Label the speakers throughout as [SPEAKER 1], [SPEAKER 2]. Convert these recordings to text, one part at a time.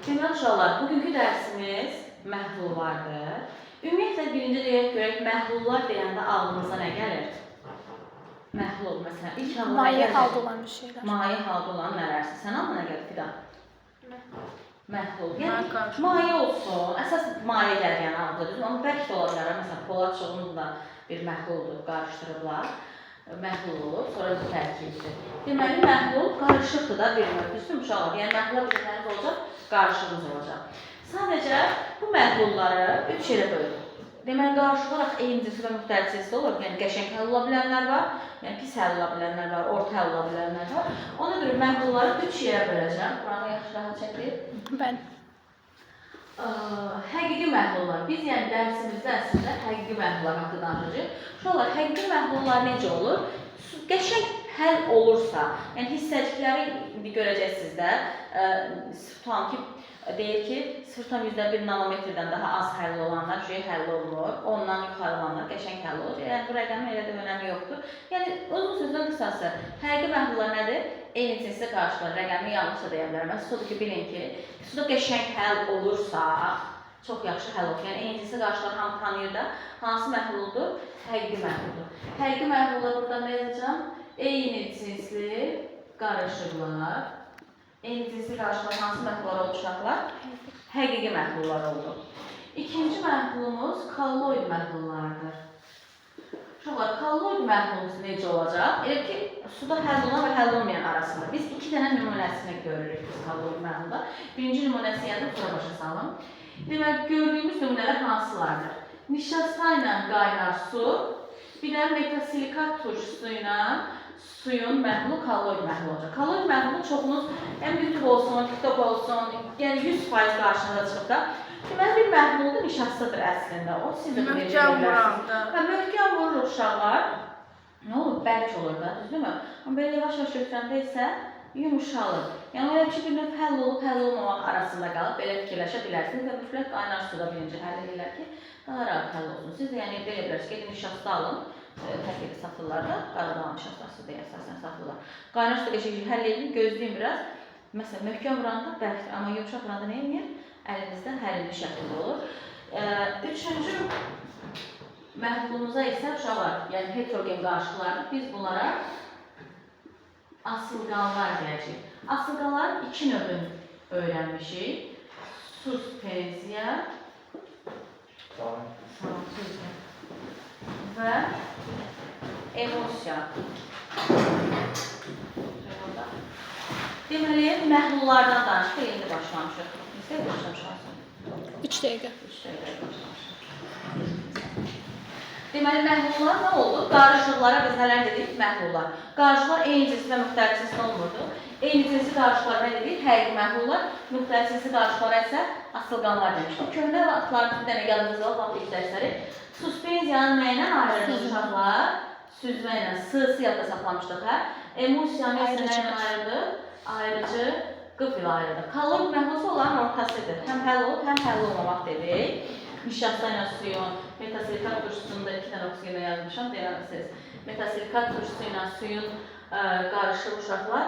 [SPEAKER 1] Deməli uşaqlar, bugünkü dərsimiz məhlullardır. Ümumiyyətlə birinci deyək görək məhlullar deyəndə ağlınıza nə gəlir? Məhlul məsələn, ilk ağlına nə
[SPEAKER 2] Maye
[SPEAKER 1] gəlir?
[SPEAKER 2] halda olan bir şeyler.
[SPEAKER 1] Maye halda olan nələrsə. Sən ağlına nə gəlir Fidan? Məhlul.
[SPEAKER 3] Maye
[SPEAKER 1] Yəni
[SPEAKER 3] qarışığı.
[SPEAKER 1] maye olsun. Əsas maye gəlir yəni ağlına düzdür? Amma bərk də ola bilər. Məsələn, polad çoğunun da bir məhluldur, qarışdırıblar. Məhlul olur, sonra tərkibdir. Deməli, məhlul qarışıqdır da bir növ, düzdürmü uşaqlar? Yəni məhlula bir nəyimiz olacaq? Qarışığımız olacaq. Sadəcə bu məhlulları üç yerə bölür. Deməli, qarışıq olaraq eyni cinsi və müxtəlif cinsli olur. Yəni qəşəng həll ola bilənlər var, yəni pis həll ola bilənlər var, orta həll ola bilənlər var. Ona görə məhlulları üç yerə böləcəm. Buranı yaxşı rahat çəkir.
[SPEAKER 2] Bəli.
[SPEAKER 1] Həqiqi məhlullar. Biz yəni dərsimizdə əslində həqiqi məhlullar haqqında danışacağıq. Uşaqlar, həqiqi məhlullar necə olur? Qəşəng həll olursa, yəni hissəcikləri indi görəcəksiniz də, tutalım ki, deyir ki, 0,1 nanometrdən daha az həll olanlar şey həll olunur, ondan yuxarı olanlar qəşəng həll olur. Yəni bu rəqəmin elə də önəmi yoxdur. Yəni uzun sözün qısası, həqiqi məhlullar nədir? Eyni cinsli qarışıqlar, rəqəmi yanlış da deyə bilərəm. Əsas odur ki, bilin ki, suda qəşəng həll olursa, çox yaxşı həll olur. Yəni eyni cinsli qarışıqlar hamı tanıyır da, hansı məhluldur? Həqiqi məhluldur. Həqiqi məhlullar burada nə yazacağam? Eyni cinsli qarışıqlar. Eyni cinsli qarışıqlar hansı məhlullar oldu uşaqlar? Həqiqi məhlullar oldu. İkinci məhlulumuz kolloid məhlullardır. Uşaqlar, kolloid məhlulumuz necə olacaq? Elə ki, suda həll olan və həll olmayan arasında. Biz iki dənə nümunəsini görürük biz kolloid məhlulda. Birinci nümunəsi yazıb, sonra başa salım. Deməli, gördüyümüz nümunələr hansılardır? Nişasta ilə qaynar su, bir də metasilikat turşusu ilə suyun məhlulu kolloid məhlulu olacaq. Kolloid məhlulu çoxunuz həm YouTube olsun, TikTok olsun, yəni 100% qarşınıza çıxıb da. Deməli, bir məhluldur, nişastadır əslində. O, siz də bunu
[SPEAKER 3] Möhkəm
[SPEAKER 1] deyə bilərsiniz.
[SPEAKER 3] vuranda.
[SPEAKER 1] Hə, möhkəm vurur uşaqlar. Nə olur? Bərk olur da, düzdürmü? Amma belə yavaş-yavaş götürəndə isə yumuşalır. Yəni, elə ki, bir növ həll olub, həll olmamaq arasında qalıb, belə fikirləşə bilərsiniz və mütləq qaynar suda birinci həll edirlər ki, daha rahat həll olsun. Siz də yəni belə bilərsiniz, gedin nişasta alın, hər yerdə satırlar da, qaradağ nişastası deyə əsasən satırlar. Qaynar suda qəşəng həll edin, gözləyin biraz. Məsələn, möhkəm vuranda bərkdir, amma yumşaq vuranda nə edir? Əlinizdə həllini şəkildə olur. Üçüncü məhlulumuza isə uşaqlar, yəni heterogen qarışıqlardır. Biz bunlara asılqanlar deyəcəyik. Asılqanların iki növünü öyrənmişik. Suspensiya və emulsiya. Deməli, məhlullardan danışdıq, indi başlamışıq. Neçə dəqiqə başlamışıq?
[SPEAKER 2] 3 dəqiqə.
[SPEAKER 1] 3 dəqiqə başlamışıq. Deməli, məhlullar nə oldu? Qarışıqlara biz nələr dedik? Məhlullar. Qarışıqlar eyni cinsli və müxtəlif cinsli olmurdu. Eyni cinsli qarışıqlara nə dedik? Həqiqi məhlullar. Müxtəlif cinsli qarışıqlara isə asılqanlar demişdik. Köhnə vaxtların bir dənə yadınızda olub, vaxt ilk dərsləri. Suspensiyanı nə ilə ayırırdıq uşaqlar? Süzmə ilə. S-sı yadda saxlamışdıq, hə? Emulsiyanı isə nə ilə ayırırdıq? Ayırıcı qıf ilə ayırırdıq. Kolloid məhlulu onların ortasıdır. Həm həll olub, həm həll olmamaq dedik. Nişasta ilə suyun, metasilikat turşusunda 2 dənə oksigenə yazmışam, deyirəm siz. Metasilikat turşusu ilə suyun qarışıq uşaqlar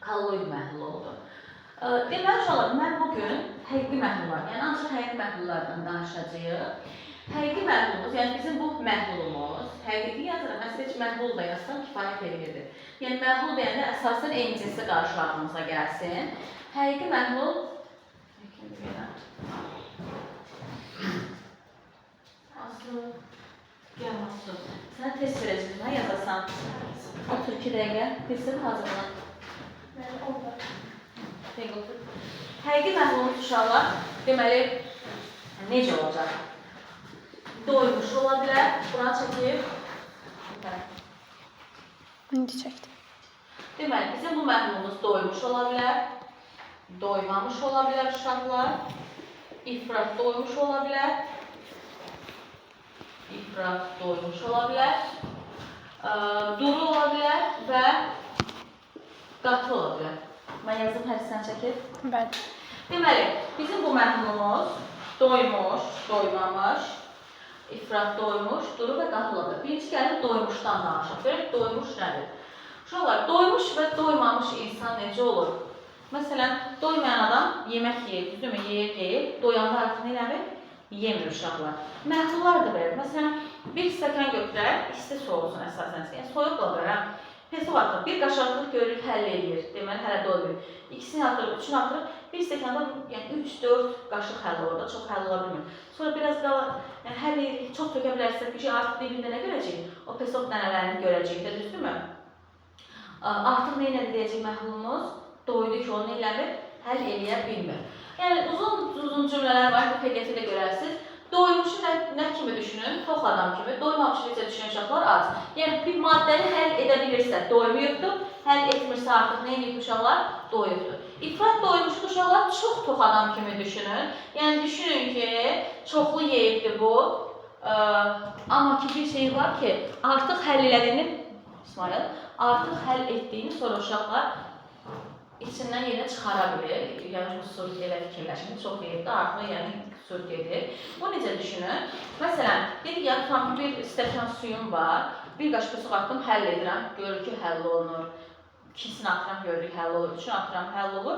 [SPEAKER 1] kolloid məhlulu oldu. Deməli uşaqlar, mən bugün həqiqi məhlullar, yəni ancaq həqiqi məhlullardan danışacağıq. Həqiqi məhlulumuz, yəni bizim bu məhlulumuz, həqiqi yazıram, əslində heç məhlul da yazsam kifayət edirdi. Yəni məhlul deyəndə əsasən eyni cinsli qarışıq ağlımıza gəlsin. Həqiqi məhlul, Aslı, gəl Aslı. Sənə test verəcəm, hə, yazasan. Otur 2 dəqiqə, testə hazırlan.
[SPEAKER 2] Bəli, oldu.
[SPEAKER 1] Dəqiqə otur. Həqiqi məhlulumuz uşaqlar, deməli, necə olacaq? Doymuş ola bilər, buranı çəkib.
[SPEAKER 2] İndi çəkdim.
[SPEAKER 1] Deməli, bizim bu məhlulumuz doymuş ola bilər, doymamış ola bilər uşaqlar, ifrat doymuş ola bilər, ifrat doymuş ola bilər, duru ola bilər və qatı ola bilər. Mən yazım, hər sən çəkir.
[SPEAKER 2] Bəli.
[SPEAKER 1] Deməli, bizim bu məhlulumuz doymuş, doymamış, ifrat doymuş, duru və qatı ola bilər. Birinci gəlib doymuşdan danışaq. Görək, doymuş nədir? Uşaqlar, doymuş və doymamış insan necə olur? Məsələn, doymayan adam yemək yeyir, düzdürmü? Yeyir, yeyir. Doyanda artıq nə eləmir? Yemir uşaqlar. Məhlullar da belə. Məsələn, bir stəkan götürər, isti su olsun əsasən. Yəni soyuq da olar, hə. Pesok atırıq, bir qaşıq atırıq, görürük həll eləyir. Deməli, hələ doymuyor. İkisini atırıq, üçünü atırıq. Bir stəkanda yəni 3-4 qaşıq həll olur da, çox həll ola bilmir. Sonra biraz qala, yəni həll eləyir, çox tökə bilərsə, bir şey artıq dibində nə görəcəyik? O pesok dənələrini görəcəyik də, düzdürmü? Artıq nə ilə deyəcək məhlulumuz? Doydu ki, onu eləmir, həll eləyə bilmir. Yəni uzun-uzun cümlələr var, bu PDF-də görərsiniz. Doymuşu nə kimi düşünün? Tox adam kimi. Doymamışı necə düşünün uşaqlar? Az. Yəni bir maddəni həll edə bilirsə doymayıbdır, həll etmirsə artıq nə edib uşaqlar? Doyubdur. İfrat doymuşlu uşaqlar çox tox adam kimi düşünün. Yəni düşünün ki, çoxlu yeyibdir bu. Amma ki bir şey var ki, artıq həll elədiyini İsmail, artıq həll etdiyini sonra uşaqlar içindən yenə çıxara bilir. Yəni bu su elə fikirləşin, çox yeyibdir, artıq yəni su gedir. Bu necə düşünün? Məsələn, dedik ya, tutam ki, bir stəkan suyum var, bir qaşıq pesok atdım, həll edirəm, görür ki, həll olunur. İkincisini atıram, görürük, həll olur. Üçünü atıram, həll olur.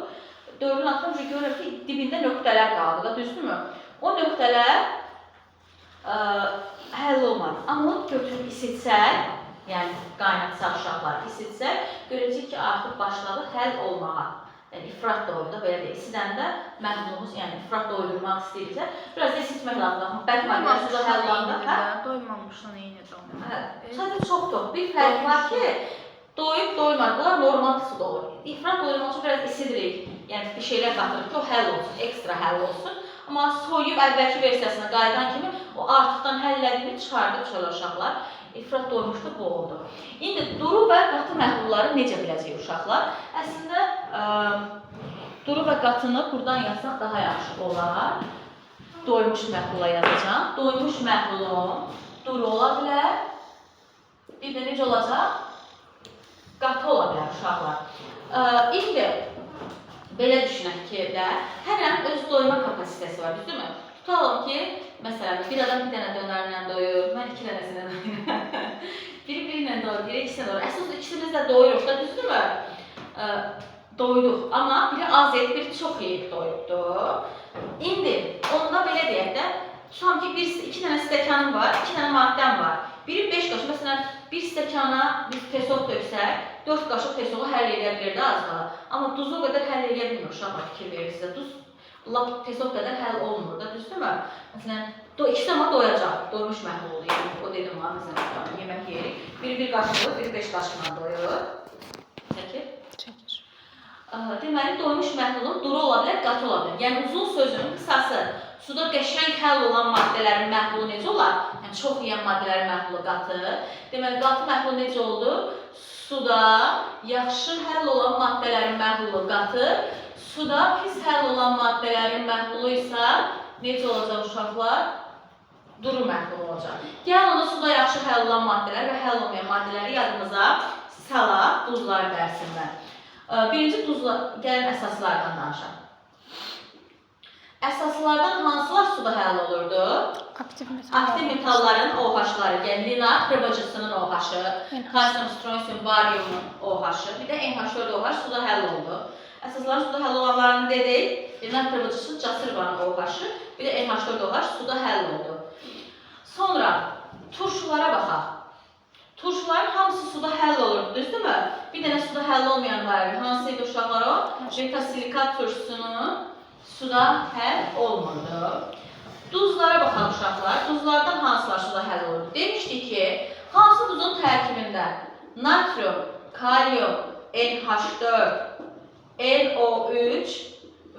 [SPEAKER 1] Dördünü atıram, görürük ki, dibində nöqtələr qaldı da, düzdürmü? O nöqtələr həll olmadı. Amma onu götürüb isitsək, yəni qaynatsaq uşaqlar, isitsək, görəcək ki, artıq başladı həll olmağa. Yəni ifrat doydu, belə deyək, isidəndə məhlulumuz, yəni ifrat doydurmaq istəyirsə, biraz da isitmək lazımdır. Bərk maddələr suda həll olanda, hə?
[SPEAKER 3] Doymamışsan eynidir onun.
[SPEAKER 1] Hə, sadəcə çox tox. Bir fərq var ki, doyub doymadı, bunlar normal suda olur. İfrat doydurmaq üçün biraz isidirik. Yəni bir şeylər qatırıq ki, o həll olsun, ekstra həll olsun. Amma soyuyub əvvəlki versiyasına qayıdan kimi o artıqdan həll elədiyini çıxardıb çölə uşaqlar. İfrat doymuşdu, bu oldu. İndi duru və qatı məhlulları necə biləcək uşaqlar? Əslində, duru və qatını buradan yazsaq daha yaxşı olar. Doymuş məhlula yazacağam. Doymuş məhlulun duru ola bilər. Bir də necə olacaq? Qatı ola bilər uşaqlar. İndi belə düşünək ki, də, hər ən öz doyma kapasitəsi var, düzdürmü? Tutalım ki, məsələn, bir adam bir dənə dönərlə doyur, mən iki dənəsinə doyuram. Biri biri ilə doyur, biri ikisinə doyur. Əsas ikisimiz də doyuruq da, düzdürmü? Doyduq, amma biri az yeyib, biri çox yeyib doyubdu. İndi, onda belə deyək də, tutalım ki, iki dənə stəkanım var, iki dənə maddəm var. Biri 5 qaşıq, məsələn, bir stəkana biz pesok töksək, 4 qaşıq pesoku həll edə bilir də az qala. Amma duzu o qədər həll edə bilmir, uşaqlar fikir verir sizə. Duz lap pesok qədər həll olmur da, düzdürmü? Məsələn, ikisi amma doyacaq, doymuş məhlul olur. Yəni, o dedim var, məsələn, yemək yeyirik. Biri bir qaşıqlı, biri 5 qaşıqla doyur. Çəkir?
[SPEAKER 2] Çəkir.
[SPEAKER 1] Deməli, doymuş məhlulun duru ola bilər, qatı ola bilər. Yəni, uzun sözünün qısası, suda qəşəng həll olan maddələrin məhlulu necə olar? Yəni, çox yeyən maddələrin məhlulu qatı. Deməli, qatı məhlul necə oldu? Suda yaxşı həll olan maddələrin məhlulu qatı, suda pis həll olan maddələrin məhlulu isə necə olacaq uşaqlar? Duru məhlul olacaq. Gəlin onda suda yaxşı həll olan maddələr və həll olmayan maddələri yadımıza salaq duzlar dərsindən. Birinci duzlar, gəlin əsaslardan danışaq. Əsaslardan hansılar suda həll olurdu?
[SPEAKER 2] Aktiv metallar.
[SPEAKER 1] Aktiv metalların OH-ları, yəni lina KRBC-sinin OH-ı, kalsium, stronsium, baryumun OH-ı, bir də NH4OH suda həll oldu. Əsasların suda həll olanlarını dedik. Lina KRBC-si Casırbanın OH-ı, bir də NH4OH suda həll oldu. Sonra turşulara baxaq. Turşuların hamısı suda həll olurdu, düzdürmü? Bir dənə suda həll olmayan var idi. Hansı idi uşaqlar o? Beta-silikat turşusunu suda həll olmurdu. Duzlara baxaq uşaqlar. Duzlardan hansılar suda həll olurdu? Demişdik ki, hansı duzun tərkibində natrium, kalium, NH4, NO3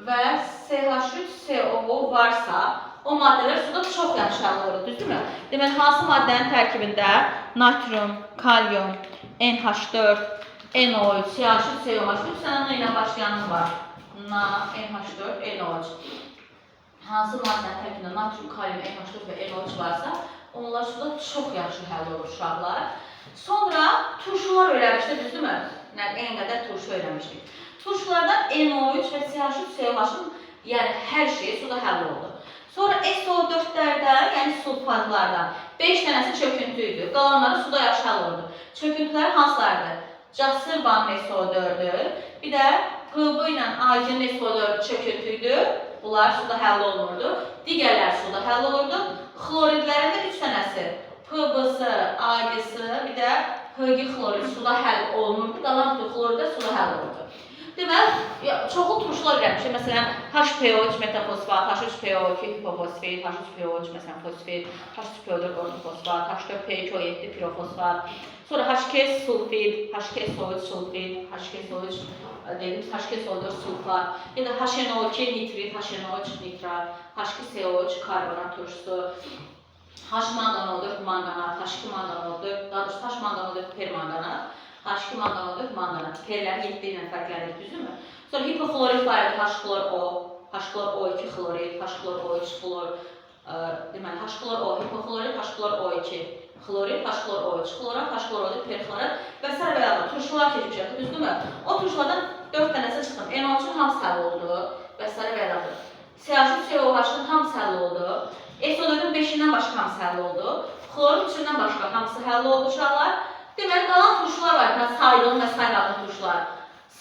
[SPEAKER 1] və CH3COO varsa, o maddələr suda çox yaxşı həll olur, düzdürmü? Deməli, hansı maddənin tərkibində natrium, kalium, NH4, NO3, CH3COH, 3 dənə N ilə başlayanım var. Na, NH4, NO3. Hansı maddənin tərkibində natrium, kalium, NH4 və NO3 varsa, onlar suda çox yaxşı həll olur uşaqlar. Sonra turşular öyrənmişdik, düzdürmü? Yəni, en qədər turşu öyrənmişdik. Turşulardan NO3 və CH3COH-ın, yəni hər şey suda həll oldu. Sonra SO4-lərdən, yəni sulfatlardan 5 dənəsi çöküntü idi. Qalanları suda yaxşı həll olurdu. Çöküntülər hansılardır? Casırbanın SO4-ü, bir də Bir də PB ilə Ag-nin SO4 çöküntü idi. Bunlar suda həll olunurdu. Digərləri suda həll olurdu. Xloridlərin də 3 dənəsi PB-sı, Ag-sı, bir də Hg xlorid suda həll olunurdu. Qalan bütün xloridlər suda həll olurdu. Deməli, çoxlu turşular öyrənmişik. Məsələn, HPO3 metafosfat, H3PO2 hipofosfit, H3PO3 məsələn fosfit, H3PO4 ortofosfat, H4P2O7 pirofosfat, sonra H2 sulfid, H2SO3 sulfid, H2SO3 dedim, H2SO4 sulfat, yəni HNO2 nitrit, HNO3 nitrat, H2CO3 karbonat turşusu, H manganol4 manganat, H2 manganol4, daha doğrusu H manganol4 permanganat, H2 manganol4 manganat. Perləri 7 ilə fərqlənir, düzdürmü? Sonra hipoklorit var idi, H xlor O, H xlor O2 xlorid, H xlor O3 xlor, deməli H xlor O hipoklorit, H xlor O2 xlorid, H xlor O3 xlorat, H xlor O4 perxlorat və sair və ilaxır. Turşular keçmişik, düzdürmü? O turşulardan 4 dənəsi çıxdım. NO3-ün hamısı həll oldu və sair və ilaxır. CH3COH-ın hamısı həll oldu. SO4-ün 5-indən başqa hamısı həll oldu. Xlorun 3-ündən başqa hamısı həll oldu uşaqlar. Deməli, qalan turşular var, yəni saydığım və saymadığım turşular.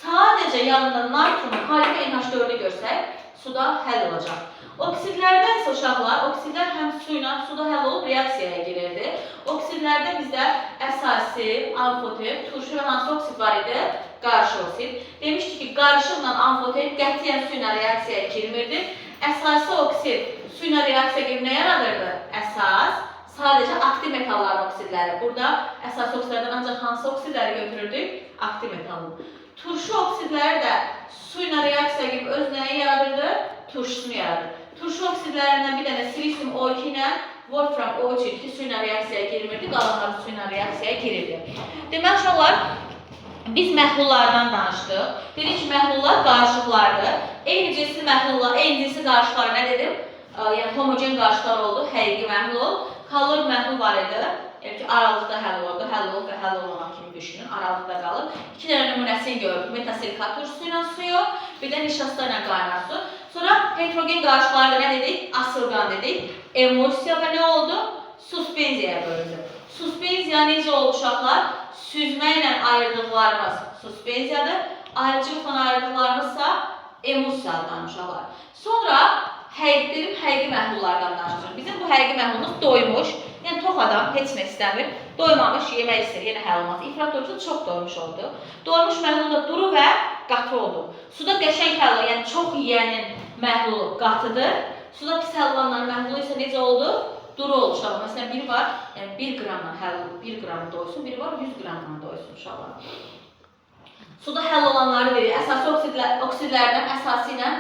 [SPEAKER 1] Sadəcə yanında natriumu, kaliumu, NH4-ü görsək, suda həll olacaq. Oksidlərdə isə uşaqlar, oksidlər həm su ilə suda həll olub reaksiyaya girirdi. Oksidlərdə bizdə əsasi, amfoter, turşu və hansı oksid var idi? Qarışıq oksid. Demişdik ki, qarışıqla amfoter qətiyyən su ilə reaksiyaya girmirdi. Əsasi oksid su ilə reaksiyaya girib nə yaradırdı? Əsas. Sadəcə aktiv metalların oksidləri. Burada əsas oksidlərdən ancaq hansı oksidləri götürürdük? Aktiv metalın. Turşu oksidləri də su ilə reaksiyaya girib öz nəyi yaradırdı? Turşusunu yaradır. Turşu oksidlərindən bir dənə silisium O2 ilə wolfram O3 idi ki, su ilə reaksiyaya girmirdi, qalanları su ilə reaksiyaya girirdi. Deməli, uşaqlar, biz məhlullardan danışdıq. Dedik ki, məhlullar qarışıqlardır. Eyni cinsli məhlullar, eyni cinsli qarışıqlar nə dedim? Yəni homogen qarışıqlar oldu, həqiqi məhlul. Kalor məhlul var idi. Yəni ki, aralıqda həll oldu, həll olub və həll olmamaq kimi düşünün, aralıqda qalır. 2 dənə nümunəsini gördük. Metasilikat turşusu ilə suyu, bir də nişasta ilə qaynar su. Sonra heterogen qarışıqlarda nə dedik? Asılqan dedik. Emulsiya və nə oldu? Suspenziyaya bölündü. Suspenziya necə oldu uşaqlar? Süzmə ilə ayırdıqlarımız suspenziyadır. Ayrıcılıqla ayırdıqlarımızsa emulsiyadan uşaqlar. Sonra dedim, həqiqi məhlullardan danışacağım. Bizim bu həqiqi məhlulumuz doymuş. Yəni tox adam heç nə istəmir. Doymamış, yemək istəyir, yenə həll olmaz. İfrat doyursa çox doymuş oldu. Doymuş məhlul da duru və qatı oldu. Suda qəşəng həll olur, yəni çox yeyənin məhlulu qatıdır. Suda pis həll olanların məhlulu isə necə oldu? Duru oldu uşaqlar. Məsələn, biri var, yəni 1 qramla həll olur, 1 qram doysun, biri var 100 qramla doysun uşaqlar. Suda həll olanları dedik. Əsasi oksidlərdən əsası ilə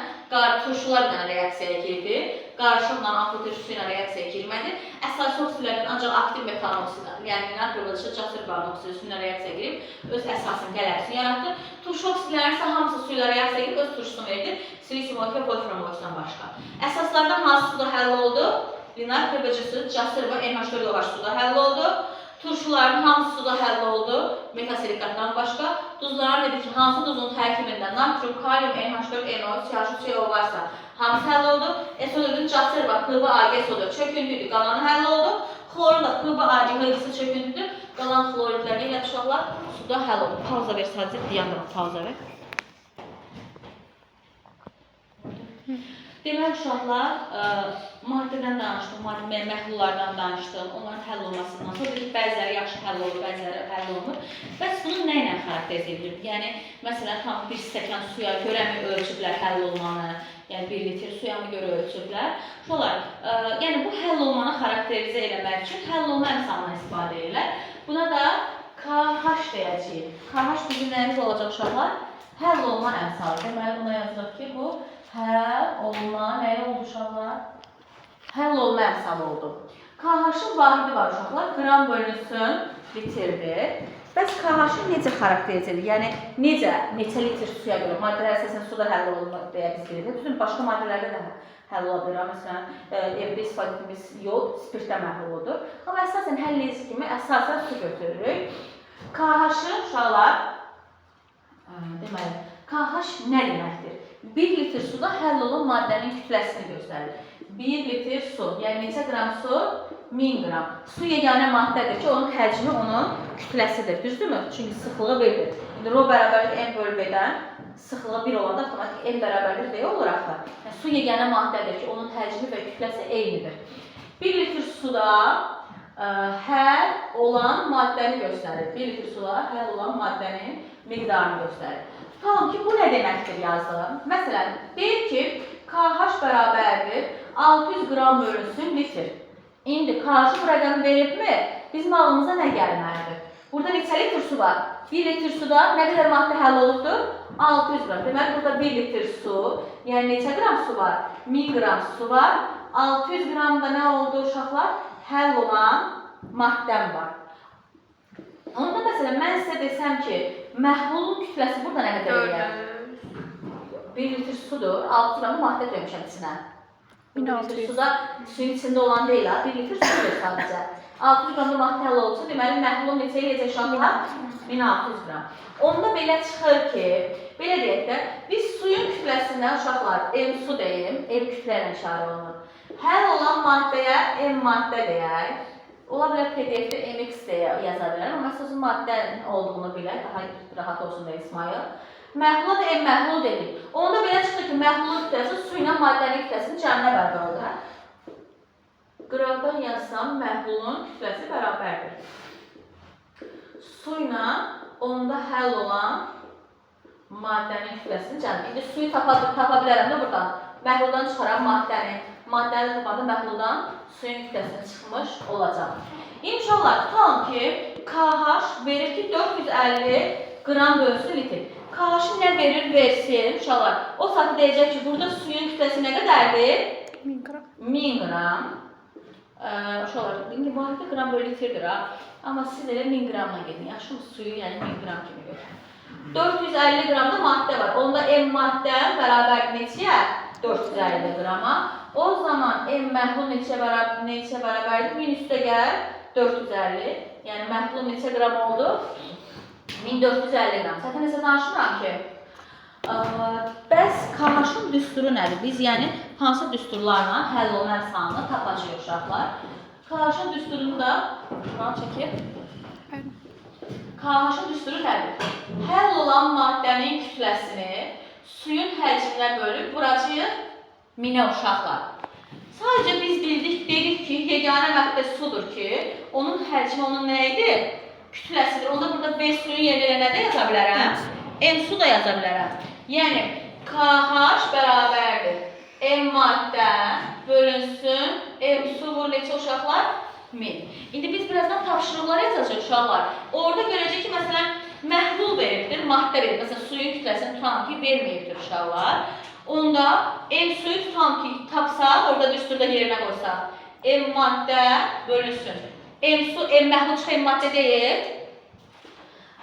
[SPEAKER 1] turşular ilə reaksiyaya girdi. Qarışıqla amfoter su ilə reaksiyaya girmədi. Əsasi oksidlərdən ancaq aktiv metan oksid, yəni natrium casirbanın oksidi su ilə reaksiyaya girib öz əsasını, qələbsini yaratdı. Turşu oksidlərin isə hamısı su ilə reaksiyaya girib öz turşusunu verdi. Silisium O2 və wolfram O3-dən başqa. Əsaslardan hansı suda həll oldu? Linar PBC-si, casirba, NH4OH suda həll oldu. Turşuların hamısı suda həll oldu, metasilikatdan başqa. Duzların dedik ki, hansı duzun tərkibində natrium, kalium, NH4, NO, CH3CO varsa hamısı həll oldu. SO4-ün casirba, PB, AG, SO4 çöküntü idi, qalanı həll oldu. Xlorun da PB, AG, H-si çöküntüdür. Qalan xloridlər nə elədi uşaqlar? Suda həll oldu. Pauza ver sadəcə, dayandırma, pauza ver. Deməli uşaqlar, maddədən danışdıq, maddə məhlullardan danışdıq, onların həll olmasından. Sonra dedik, bəziləri yaxşı həll olur, bəziləri həll olmur. Bəs bunu nə ilə xarakterizə edilir? Yəni, məsələn, tam bir stəkan suya görəmi ölçüblər həll olmanı, yəni 1 litr suya mı görə ölçüblər? Uşaqlar, yəni bu həll olmanı xarakterizə eləmək üçün həll olma əmsalından istifadə edirlər. Buna da KH deyəcəyik. KH bizim nəyimiz olacaq uşaqlar? Həll olma əmsalı. Deməli, buna yazırıq ki, bu həll olma, nəyə oldu uşaqlar? Həll olma əmsalı oldu. KH-ın vahidi var uşaqlar, qram bölünsün litrdir. Bəs KH-ı necə xarakterizə edir? Yəni, neçə litr suya görə? Maddələr əsasən suda həll olunur deyə biz bilirik. Bütün başqa maddələrdə də həll ola bilər. Məsələn, evdə istifadə etdiyimiz yod spirtdə məhluludur. Amma əsasən həll edici kimi əsasən su götürürük. KH-ı uşaqlar, deməli, KH nə deməkdir? 1 litr suda həll olan maddənin kütləsini göstərir. 1 litr su, yəni neçə qram su? 1000 qram. Su yeganə maddədir ki, onun həcmi onun Kütləsidir, düzdürmü? Çünki sıxlığı 1-dir. İndi rho bərabərdir M bölü V-dən sıxlığı 1 olanda avtomatik M bərabərdir V olur axı. Yəni, su yeganə maddədir ki, onun həcmi və kütləsi eynidir. 1 litr suda həll olan maddəni göstərir. 1 litr suda həll olan maddənin miqdarını göstərir. Tutalım ki, bu nə deməkdir yazdığım? Məsələn, deyir ki, KH bərabərdir 600 qram bölünsün litr. İndi KH bu rəqəmi veribmi? Bizim ağlımıza nə gəlməlidir? Burada neçə litr su var? 1 litr suda nə qədər maddə həll olubdur? 600 qram. Deməli, burada 1 litr su, yəni neçə qram su var? 1000 qram su var. 600 qram da nə oldu uşaqlar? Həll olan maddəm var. Onda məsələn, mən sizə desəm ki, məhlulun kütləsi burada nə qədər eləyər?
[SPEAKER 3] 400.
[SPEAKER 1] 1 litr sudur, 600 qram maddə döymüşəm içinə. 1 litr
[SPEAKER 2] 1600.
[SPEAKER 1] suda suyun içində olan deyil, ha, 1 litr sudur sadəcə. 600 qram da maddə həll olsa, deməli məhlul neçə eləyəcək uşaqlar? 1600 qram. Onda belə çıxır ki, belə deyək də, biz suyun kütləsindən uşaqlar M su deyim, M kütlə ilə işarə olunur. Həll olan maddəyə M maddə deyək. Ola bilər PDF-də MX deyə yaza bilərəm, amma əsas maddə olduğunu bilək, daha rahat olsun deyə İsmail. Məhlula da M məhlul dedik. Onda belə çıxdı ki, məhlulun kütləsi su ilə maddənin kütləsinin cəminə bərabər oldu. Hə? Qıraqdan yazsam, məhlulun kütləsi bərabərdir. Su ilə onda həll olan maddənin kütləsinin cəmi. İndi suyu tapa bilərəm də buradan. Məhluldan çıxaram maddəni. Maddəni tapanda məhluldan suyun kütləsini çıxmış olacaq. İnşallah tutalım ki, KH verir ki 450 qram bölünsün litr. KH-ı nə verir versin uşaqlar. O saat deyəcək ki, burada suyun kütləsi nə qədərdir?
[SPEAKER 2] 1000 qram.
[SPEAKER 1] 1000 qram. Uşaqlar, indi vahidi qram bölü litrdir ha. Amma siz elə 1000 qramla gedin. Yaxşımı suyu, yəni 1000 qram kimi götürün. 450 qramda maddə var. Onda M maddə bərabər neçəyə? 450 qrama. O zaman M məhlul neçə bərabərdir? 1000 üstə gəl 450. Yəni məhlul neçə qram oldu? 1450 qram. Çətin nəsə danışmıram ki. Bəs KH-ın düsturu nədir? Biz yəni hansı düsturlarla həll olunan əmsalını tapacağıq uşaqlar. KH-ın düsturunu da buranı çəkib. KH-ın düsturu nədir? Həll olan maddənin kütləsini suyun həcminə bölüb vuracağıq 1000-ə uşaqlar. Sadəcə biz bildik, dedik ki, yeganə maddə sudur ki, onun həcmi onun nə idi? Kütləsidir. Onda burada V suyun yerinə elə nə də yaza bilərəm? M su da yaza bilərəm. Yəni KH bərabərdir. M maddə bölünsün, M su vur neçə uşaqlar? 1000. İndi biz birazdan tapşırıqlar yazacağıq uşaqlar. Orada görəcək ki, məsələn, məhlul veribdir, maddə verib. Məsələn, suyun kütləsini tutan ki, verməyibdir uşaqlar. Onda M suyu tutan ki, tapsaq, orada düsturda yerinə qoysaq. M maddə bölünsün. M su, M məhlul çıxır, M maddə deyil.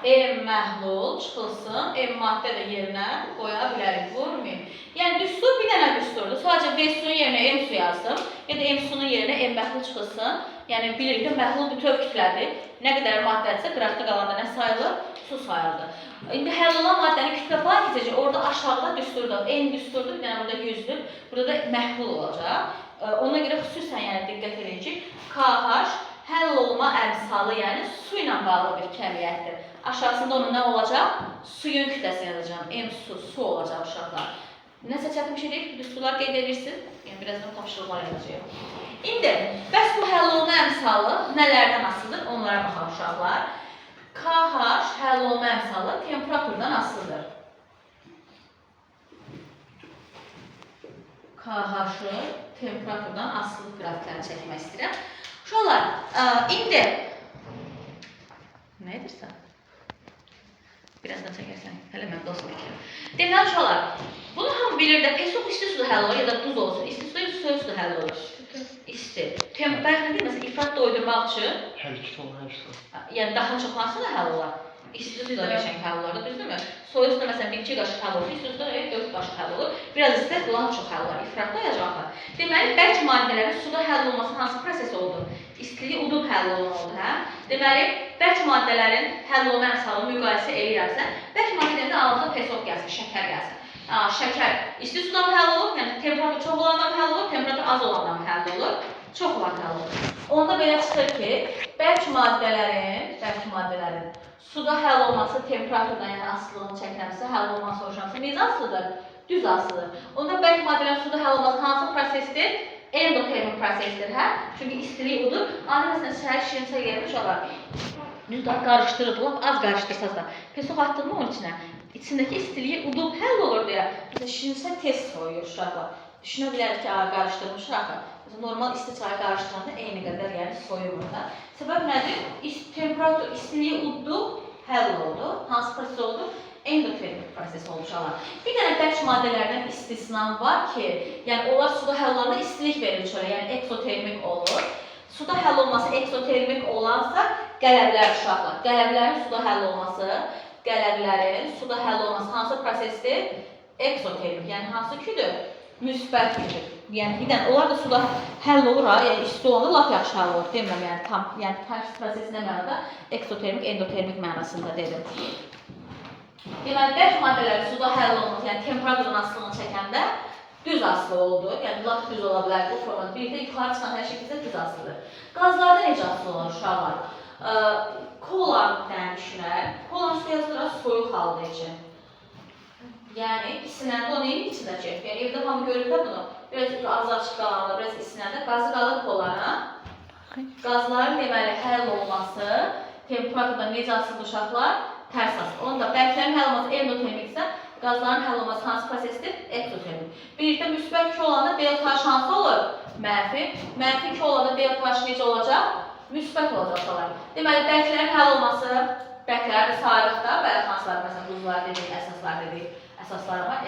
[SPEAKER 1] M məhlul çıxılsın, M maddə də yerinə qoya bilərik, vurmayın. Yəni düstur bir dənə düsturdur. Sadəcə V suyun yerinə M su yazdım. Ya da M suyun yerinə M məhlul çıxılsın. Yəni bilirik də məhlul bütöv kütlədir. Nə qədər maddədirsə qıraqda qalanda nə sayılır? Su sayılır. İndi həll olan maddənin kütlə falan keçəcək. Orada aşağıda düsturdur. M düsturdur, bir dənə burada 100-dür. Burada da məhlul olacaq. Ona görə xüsusən yəni diqqət edin ki, KH həll olma əmsalı, yəni su ilə bağlı bir kəmiyyətdir. Aşağısında onun nə olacaq? Suyun kütləsini yazacağam. M su, su olacaq uşaqlar. Nəsə çətin bir şey deyil ki, düsturlar qeyd edirsiniz. Yəni birazdan tapşırıqlar yazacağıq. İndi bəs bu həll olma əmsalı nələrdən asılıdır? Onlara baxaq uşaqlar. KH həll olma əmsalı temperaturdan asılıdır. KH-ı temperaturdan asılı qrafiklərini çəkmək istəyirəm. Uşaqlar, indi nə edirsən? Birazdan çəkərsən. Hələ mən dostum fikrim. Deməli uşaqlar, bunu hamı bilir də, pesoq isti suda həll olur ya da duz olsun. İsti suda yoxsa soyuq suda həll olur? İsti. Bayaq nə deyim, məsələn, ifrat doydurmaq üçün,
[SPEAKER 4] Hər ikisi olur, hər ikisi.
[SPEAKER 1] yəni daha çox hansında həll olar? İsti suda qəşəng həll olar da, düzdürmü? Soyuq suda məsələn 1-2 qaşıq həll olur, isti suda 4 qaşıq həll olur. Biraz isti daha çox həll olar, ifrat doyacaqlar. Deməli, bərk maddələrin suda həll olması hansı proses oldu? İstilik udub həll olma oldu, hə? Deməli, bərk maddələrin həll olma əmsalını müqayisə eləyirəmsə, bərk maddələrdə ağzına pesoq gəlsin, şəkər gəlsin. Şəkər isti suda mı həll olur? Yəni temperatur çox olanda mı həll olur, temperatur az olanda mı həll olur? Çox vaxt həll olur. Onda belə çıxır ki, bərk maddələrin suda həll olması temperaturdan, yəni asılılığını çəkirəmsə, həll olması soruşuramsa, necə asılıdır? Düz asılıdır. Onda bərk maddələrin suda həll olması hansı prosesdir? Endotermik prosesdir, hə? Çünki istilik udur. Adi məsələn, səhər şirinçay gəlmiş olar. Düz daha qarışdırıb, lap az qarışdırsaz da. Pesok atdın mı onun içinə? İçindəki istiliyi udub həll olur deyə. Məsələn, şirinçay tez soyuyur uşaqlar. Düşünə bilərik ki, qarışdırmışıq axı. Məsələn, normal isti çayı qarışdıranda eyni qədər, yəni soyumur da. Səbəb nədir? Temperatur istiliyi uddu, həll oldu. Hansı proses oldu? Endotermik proses oldu uşaqlar. Bir dənə bərk maddələrdən istisna var ki, yəni onlar suda həll olanda istilik verir çölə, yəni eksotermik olur. Suda həll olması eksotermik olansa qələvlər uşaqlar. Qələvlərin suda həll olması, hansı prosesdir? Eksotermik, yəni hansı küdür? Müsbət küdür. Yəni bir dənə onlar da suda həll olur ha, yəni isti olanda lap yaxşı həll olur. Demirəm, yəni tam, yəni tərs proses nə mənada? Eksotermik, endotermik mənasında dedim. Deməli, bərk maddələrin suda həll olması, yəni temperaturun asılılığını çəkəndə düz asılı oldu. Yəni lap düz ola bilər bu formada. Bir də yuxarı çıxan hər şey bizə düz asılıdır. Qazlarda necə asılı olur uşaqlar? Kola bir dənə düşünək. Kolanın suda yazılır soyuq halda için. Yəni isinəndə o neyin içindəki? Yəni evdə hamı görüb də bunu. Biraz az açıq qalanda, biraz isinəndə qazı qalır kolanın. Qazların deməli həll olması temperaturda necə asılıdır uşaqlar? Tərs asılı. Onda bərklərin həll olması endotermiksə, qazların həll olması hansı prosesdir? Eksotermik. Birlikdə müsbət Q olanda delta H hansı olur? Mənfi. Mənfi Q olanda delta H necə olacaq? Müsbət olacaq uşaqlar. Deməli, bərklərin həll olması, bərkləri də sayırıq da, bəli, hansılar, məsələn, duzlar dedik, əsaslar dedik, əsaslar var,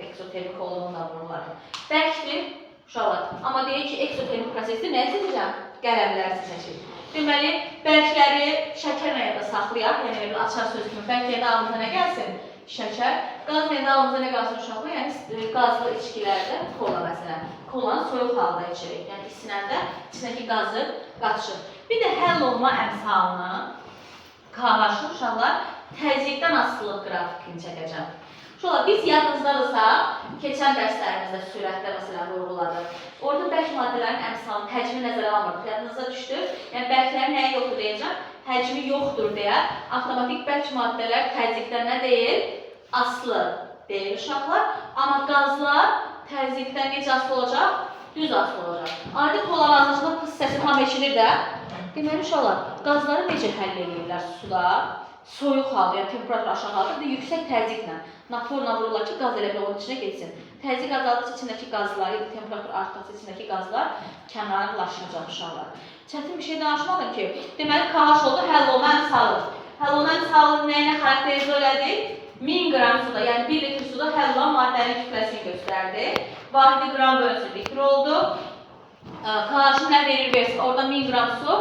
[SPEAKER 1] eksotermik olduğunu da vururlar. Bərkdir uşaqlar. Amma deyir ki, eksotermik prosesdir, nəyi seçəcəm? Qələvləri seçəcək. Deməli, bərkləri şəkərlə ya da saxlayaq, yəni belə açar söz kimi, bərk yerdə ağlımıza nə gəlsin? Şəkər. Qaz yerdə ağlımıza nə qalsın uşaqlar? Yəni qazlı içkilərdə kola məsələn. Kolanı soyuq halda içirik. Yəni isinəndə içindəki qazı qaçır. Bir də həll olma əmsalını KH-lı uşaqlar təzyiqdən asılılıq qrafikini çəkəcəm. Uşaqlar, biz yadınızdadırsa, keçən dərslərimizdə sürətdə məsələn vurğuladıq. Orada bərk maddələrin əmsalını, həcmi nəzərə almırdıq. Yadınıza düşdü. Yəni bərklərin nəyi yoxdur deyəcəm? Həcmi yoxdur deyə avtomatik bərk maddələr təzyiqdən nə deyil? Asılı deyil uşaqlar. Amma qazlar təzyiqdən necə asılı olacaq? Düz asılı olacaq. Adi kolanın ağzında pıs səsi tam eşidir də. Deməli uşaqlar, qazları necə həll edirlər suda? Soyuq halda, yəni temperatur aşağı halda, bir də yüksək təzyiqlə, naporla vururlar ki, qaz elə bil onun içinə getsin. Təzyiq azaldıqca içindəki qazlar, ya da temperatur artdıqca içindəki qazlar kənarlaşacaq uşaqlar. Çətin bir şey danışmadım ki, deməli KH oldu, həll olma əmsalı. Həll olma əmsalı nəyinə xarakterizə elədi? 1000 qram suda, yəni 1 litr suda həll olan maddənin kütləsini göstərdi. Vahidi qram bölünsün litr oldu. KH-ı nə verir versin, orada 1000 qram su,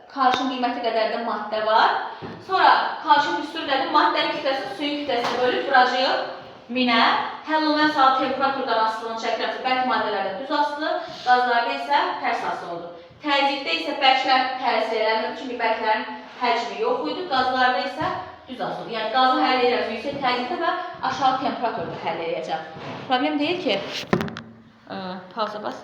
[SPEAKER 1] KH-ın qiyməti qədər də maddə var. Sonra KH-ın düsturu nədir? Maddənin kütləsini suyun kütləsini bölüb vuracağıq 1000-ə. Həll olma əmsalı temperaturdan asılılığını çəkirəmsə, bərk maddələrdə düz asılı, qazlarda isə tərs asılı oldu. Təzyiqdə isə bərklər təsir eləmir, çünki bərklərin həcmi yox idi, qazlarda isə düz asılı. Yəni qazı həll edirəm yüksək təzyiqdə və aşağı temperaturda həll edəcəm. Problem deyil ki, pauza bas.